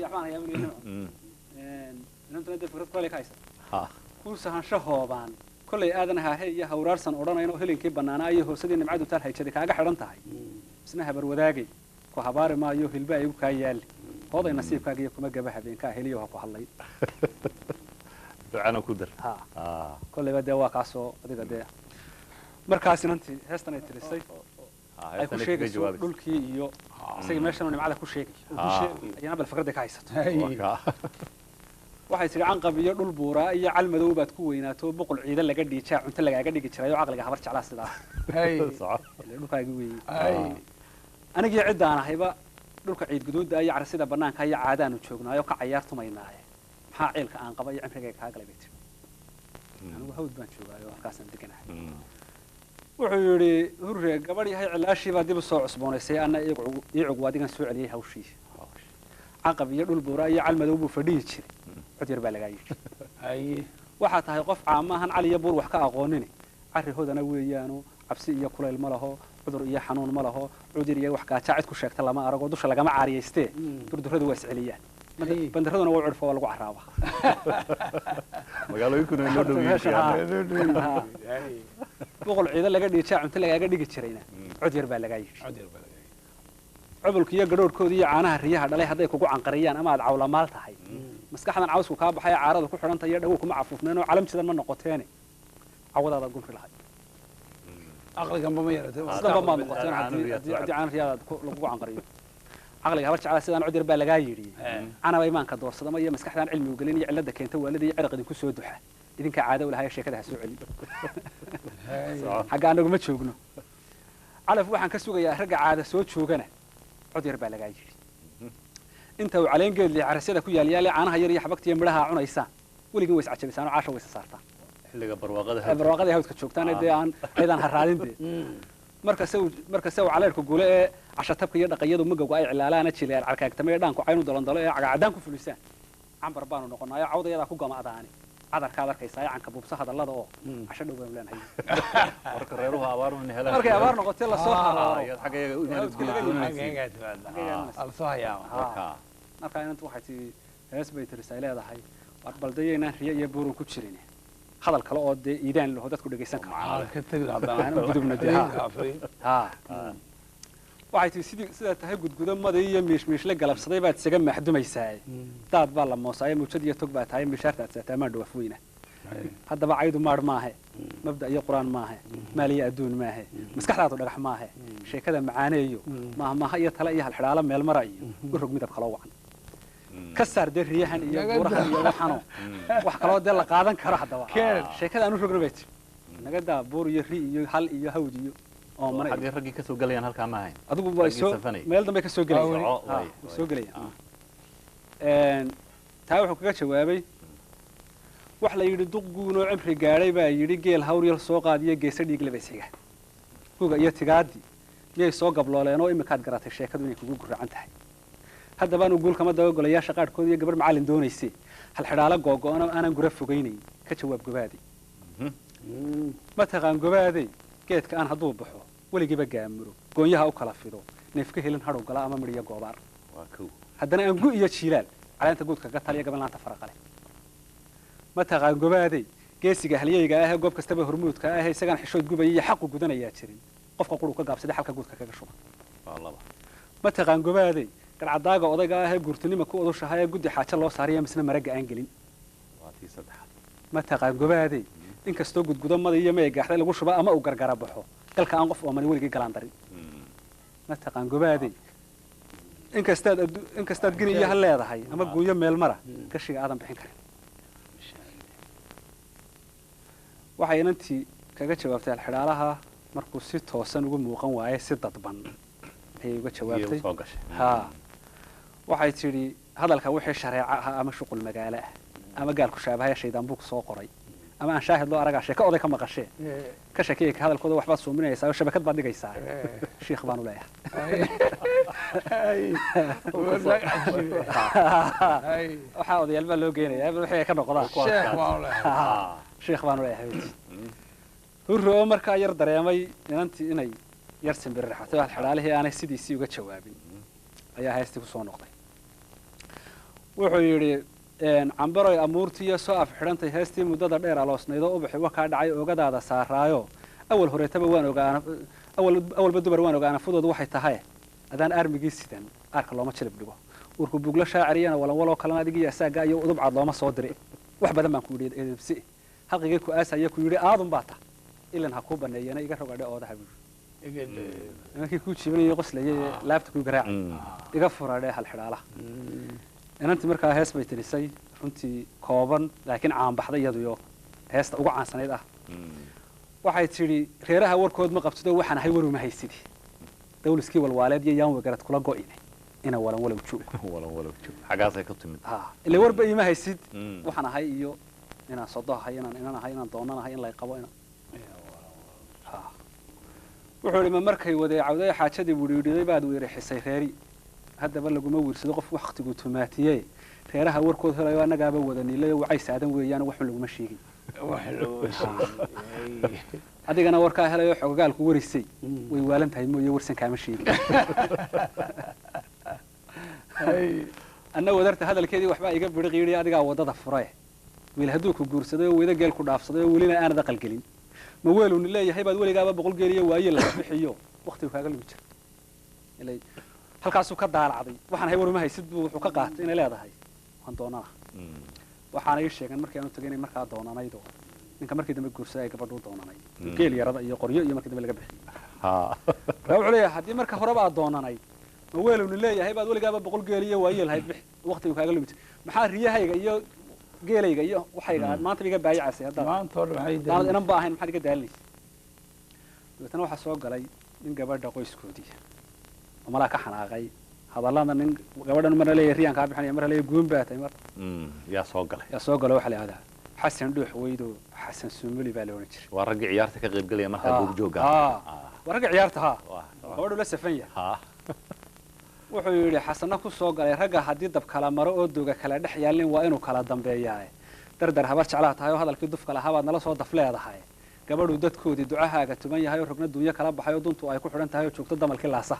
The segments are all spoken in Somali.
Waxbaan hayaa buu leeyahay. Inantuna dee fikrad kale ka haysa. Kuu sahansho hoobaan kollay aadan haahe iyo hawraarsan odhanayn oo helinkii bannaanaa iyo hoosadii nimcadu taal hayjaday kaaga xidhan tahay. Isna habar wadaagay ku habaari maayo, hilba igu kaa yaali, hooday nasiibkaaga iyo kuma gaba habeenkaa heliyo ha ku hadlay. Ducana ku dar. Ha, kollayba dee waa kaasoo adiga dee markaas inantii heestan ay tirisay ay ku sheegayso dhulkii iyo isagii meeshan nimcada ku sheegayo ayana bal fikradda ka haysato. Waxay tidhi canqab iyo dhul buuraa iyo cal madow baad ku weynaato, boqol ciida laga dhiijaa cunto lagaaga dhigi jiray oo caqliga habar jeclaa sidaa dhulkaagi weeye. Anigii ciddaan ahayba dhulka ciid guduudda iyo carasida bannaanka iyo caadaanu joognaayo ka cayaartumaynaaye, maxaa ciilka aan qaba iyo cimrigayga kaa galay bay tidhi. Anigu hawd baan joogaayo, halkaasaan deganahay. Wuxuu yidhi hurre gabadh yahay cilaashii baa dib u soo cusboonaysay, anna iicug adigan soo celiyey hawshii. Caqab iyo dhul buura iyo cal madow buu fadhiyi jiray, cod yar baa lagaa yidhi. Waxaa tahay qof caamahan cali iyo buur wax ka aqoonini, carri hodana weeyaanu cabsi iyo kulayl ma laho, cudur iyo xanuun ma laho, cudur iyo wax gaajaa cid ku sheegta lama arago, dusha lagama caariyaystee, durduradu waa isceliyaan, bandaraduna waa curfa, waa lagu caraaba. Magaalooyinkuna inoo dhow. Boqol ciido laga dhiijaa cunto lagaaga dhigi jirayna cod yar baa lagaa yidhi. Cubulka iyo gadhoorhkooda iyo caanaha riyaha dhalay hadday kugu canqariyaan ama aad cawlamaal tahay, maskaxdan cawsku kaa baxay caarada ku xidhanta iyo dhagow kuma cafuufneen oo calam jidan ma noqoteene, cawadaadaad gunri lahay. Aqliganba ma yaratay. Sidanba maad noqoteen haddii caana riyaadaad lagugu canqariyo. Caqliga habar jeclaa sidaan cod yar baa lagaa yidhi. Canaba imaanka doorsadama iyo maskaxdaan cilmigu gelin iyo cilladda keenta waalida iyo ciraq idinku soo duxa, idinkaa caado u lahaaya sheekada ha soo celin, xagga anagu ma joogno. Calaf waxaan ka sugayaa ragga caada soo joogana, cod yar baa lagaa yidhi. Inta uu caleen geedli carasyada ku yaalyaale caanaha yar iyo xabagta iyo midhaha cunaysaan, weligin way iscajabisaan oo caasha way isa saartaan. Xilliga barwaaqada. Barwaaqada hawdka joogtaan dee aan ayadaan haraadin dee. Marka se uu caleerku gule ee cashatabka iyo dhaqayadu magowga ay cilaalaana jileer carkaagtame ee dhaanku caynu dolondolo ee cagacadaan ku fulisaan, cambar baanu noqonaayo cawdayadaa ku gama'daani cadarkaad arkaysaa canka buubsa hadallada oo casho dhow baanu leenahay. Marka reeruhu abaar un helaan. Markay abaar noqotay lasoo harooro. Xagga iyaga u. Lasoo hayaama. Markaa inantu waxay tii hees bay tirisay leedahay war baldayaynaan riyo iyo buurun ku jirin, hadal kale oo dee iidaan laho dadku dhegaysan karo aan u gudubno dee. Ha, waxay tii sidii sidaa tahay gudgudo maday iyo miishmiishle galabsaday baad isaga maxdumaysaa, daad baa la moosaayo mawjad iyo tog baa tahay, mishaarta aad saataa maa dhawaaf weyna. Haddaba caydu maadh maahe, mabda iyo qur-aan maahe, maal iyo adduun maahe, maskaxdaadu dhagax maahe, sheekada macaaneeyo maahmaaha iyo tale iyo halxidhaalo meel mara iyo u rog midab kaloo wacan ka saar dee riyahan iyo buurahan iyo waxano wax kaloo dee la qaadan karo. Haddaba sheekada aan u rogna bay tii naga daa buur iyo ri iyo hal iyo hawd iyo oomana. Xaggee raggii ka soo galayaan? Halkaa ma ahayn. Adigu way soo meel dambe ka soo gelayaan, way soo gelayaan. Taa wuxuu kaga jawaabay wax la yidhi duq guunoo cimri gaadhay baa yidhi geel hawryal soo qaadiyo geesa dhiig labaysiga guga iyo tigaadii miyay soo gablooleen oo iminkaad garatay sheekadu inay kugu guracan tahay. Haddabaanu guul kama daba golayaasha qaarhkood iyo gabarh macallin doonaysay halxidhaalo googo-an oo aanan gura fogaynayn ka jawaab gobaadey. Ma taqaan gobaadey geedka aan hadduu baxo weligiiba gaamuro, goonyaha u kala fido, neefka helin hadhow gala ama midhiyo goobaar, haddana aan gu iyo jiilaal caleenta guudka kaga taliya gaban laanta faraqale? Ma taqaan gobaadey geesiga halyeyga ahee goob kastaba hormuudka ahee isagaan xishood gubaya iyo xaqu gudanayaa jirin, qofka quruu ka gaabsaday xalka guudka kaga shuba? Ma taqaan gobaadey garcadaaga odayga ahee guurtinima ku odushahay ee guddi xaajo loo saariya misna maragga aan gelin? Ma taqaan gobaadey inkastoo gudgudo mada iyo meegaaxday lagu shuba ama uu gargara baxo galka aan qof oomani weligii galaan darin? Ma taqaan gobaadey inkastaad gini iyo hal leedahay ama guunyo meel mara gashiga aadan bixin karin? Waxay inantii kaga jawaabtay alxidhaalaha markuu si toosan ugu muuqan waayay si dadban ayay uga jawaabtay. Ha, waxay tidhi hadalka wixii shareeco ah ama shuqul magaalo ah ama gaalku shaabahaya shaydaan buu soo qoray ama aan shaahid loo aragaa sheeko oday ka maqashee ka sheekeeyay ka hadalkooda waxbaad suuminaysaa oo shabakad baad dhigaysaa, shiikh baanu leeyahay. Waxaa odayaal baa loo geenayaa wixii ay ka noqdaan, shiikh baanu leeyahay. Hurre oo markaa yar dareemay inantii inay yar simbiriraxatay oo halxidhaalihii aanay sidiisii uga jawaabin ayaa heestii ku soo noqday. Wuxuu yidhi Cambaroy, amuurtiiyo soo af xidhantay heestii muddada dheer aloosnaydoo ubaxi wakaa dhacay oogadaada saaraayo. Awal horeetaba waan ogaa, awal awalba dumar waan ogaa anafudoodu waxay tahay adaan aarmigii sidan aarka looma jilib dhigo, urku buglo shaaciriyana walanwaloo kalena adigiyo asaaga iyo udubcad looma soo diri. Wax badan baan ku yidhi edebsi halqigii ku aasaya ku yidhi aadun baa ta ilan ha kuu baneeyana iga rogadhe oodaha buu yidhi. Nimankii kuu jiibanayay qoslayay ee laabta kuu garaacay iga furadhe halxidhaalaha. Inantii markaa hees bay tirisay runtii kooban laakiin caanbaxday, iyaduyo heesta ugu caansanayd ah. Waxay tidhi reeraha warkood ma qabtido, waxaan ahay waruma haysidi, dawliskii walwaaleed iyo yaan wegarad kula go'ine ina walan walow joog. Walan walow joog xaggaasay ka timid. Ha, ile warba iima haysid waxaan ahay iyo inaan sodo ahay, inaan inan ahay, inaan doonan ahay, in lay qabo inaan ha. Wuxuu idhi ma markay wadeecawday xaajadii widhiidhiday baad weerixisay reeri, haddaba laguma wiirsado qof waktigu tumaatiyey. Reeraha warkood helayo annagaaba wada niilayo wacay saadan weeyaan, waxun laguma sheegin. Wax loo sheegay. Adigana warkaa helayo xogogaalku warisay way waalan tahay mooye, warsan kaama sheegin. Anna wadarta hadalkeedii waxbaa iga biriqiidhi, adigaa waddada fure. Wiil hadduu ku guursaday oo weyda geel ku dhaafsaday oo welina aanad aqal gelin, ma weeluni leeyahay baad weligaaba 100 geel iyo waaye laga bixiyo waqtigu kaaga lumi jira. Ilay halkaasuu ka daalacday waxaan ahay waruma haysid buu wuxuu ka qaatay inay leedahay waan doonana. Waxaana ii sheegeen markii aanu tagay inay markaa doonanayd oo ninka markii dambe guursaday ay gabadhu doonanay geel yarada iyo qoryo iyo markii dambe laga bixiyey. Markaa wuxuu leeyahay haddii marka horeba aad doonanayd, ma weeluni leeyahay baad weligaaba 100 geel iyo waaye lahayd bix waqtigu kaaga lumi jira, maxaa riyahayga iyo geelayga iyo waxayga aad maanta iga baayacasay haddaad Maanta oo dhan maxay aanad inan ba ahayn, maxaad iga daalinaysa? Dabeetana waxaa soo galay nin gabadha qoyskoodii oo malaa ka xanaaqay hadallada nin gabadhan, marna leeyahay riyaan kaa bixinaya, marna leeyahay guun baa tahay mar. Yaa soo galay? Yaa soo galo waxaa la yidhahdaa Xasan Dhuux Weydo, Xasan Sumuli baa la odhan jiray. Waa raggii ciyaarta ka qayb galaya markaa goobjoogga. Waa ragga ciyaarta ha gabadhu la safan yahay. Wuxuu yidhi Xasana ku soo galay ragga haddii dab kala maro oo doga kala dhex yaalin waa inuu kala dambeeyaa. Dardar habar jeclaha tahay oo hadalkii dufka lahaa baad nala soo daf leedahay. Gabadhu dadkoodii ducahaaga tuman yahay oo rogna dunyo kala baxay oo duntu ay ku xidhan tahay oo joogto damalkii laasa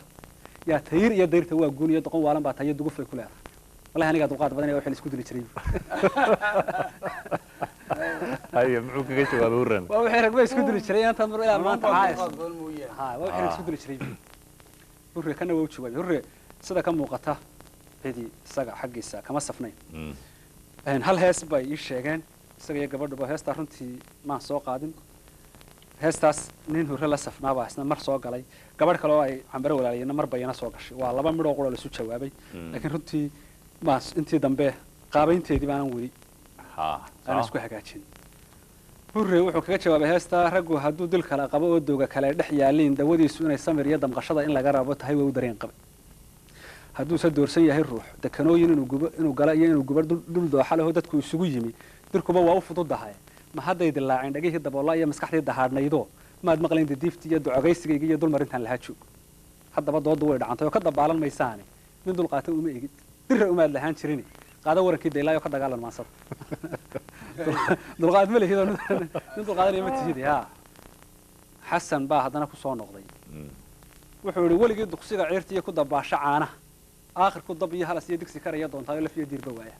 yaa tayir iyo dayrta waa guun iyo doqon waalan baa tahay iyo duguf bay ku leedahay. Wallahi anigaa dulqaad badan ee waxa la isku dili jiray. Haye, muxuu kaga jawaabay Hurran? Waa wixii rag bay isku dili jiray intaad mar ilaa maanta caayas ha, waa wixii rag isku dili jiray. Hurre kana waa u jawaabay. Hurre sida ka muuqata cidi isaga xaggiisa kama safnayn. Hal hees bay ii sheegeen isaga iyo gabadhuba. Heestaa runtii maan soo qaadin. Heestaas nin Hurre la safnaabaa isna mar soo galay, gabadh kale oo ay Cambare walaalayeenna mar bayana soo gashay. Waa laba midhoo quroo laisu jawaabay, laakiin runtii maan intii dambe qaabaynteedii baanan weli aanan isku hagaajin. Hurre wuxuu kaga jawaabay heestaa raggu hadduu dil kala qabo oo dooga kale dhex yaaliin, dawadiisu inay samir iyo damqashada in laga rabo tahay way u dareen qabay. Hadduuse doorsan yahay ruux dekanooyin inuu gubo inuu galo iyo inuu gubo dhul dooxa lehoo dadku isugu yimi, dirkuba waa u fududahay. Ma hadday dilaaceen dhagihii daboolla iyo maskaxdii dahaadhnaydoo maad maqlayn didiiftii iyo ducogaysigayga iyo dulmarintaan lahaa joog. Haddaba dooddu way dhacantay oo ka dabaalan maysaane, nin dulqaata uma egid, dirra umaad lahaan jirin, qaada warankii daylaayo ka dagaalan maansada. Dulqaad ma lihid oo nin dulqaadanaya ma tihidi. Ha, Xasan baa haddana ku soo noqday. Wuxuu yidhi weligii duqsiga ciirta iyo ku dabaasha caanaha, aakhirku dab iyo halas iyo digsi karaya doontaayo laf iyo diirba waaya.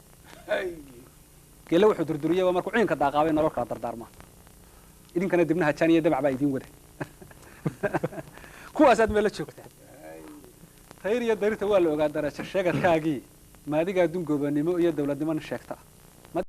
Geelle wuxuu durduriyey waa markuu ciinka daaqaabay nolol kala dardaarmaa. Idinkana dibnaha jaan iyo damac baa idiin wada, kuwaasaad meelo joogtaa. Tayr iyo darirta waa la ogaa darajo sheegadkaagii maadigaa dun gobanimo iyo dowladnimona sheegta.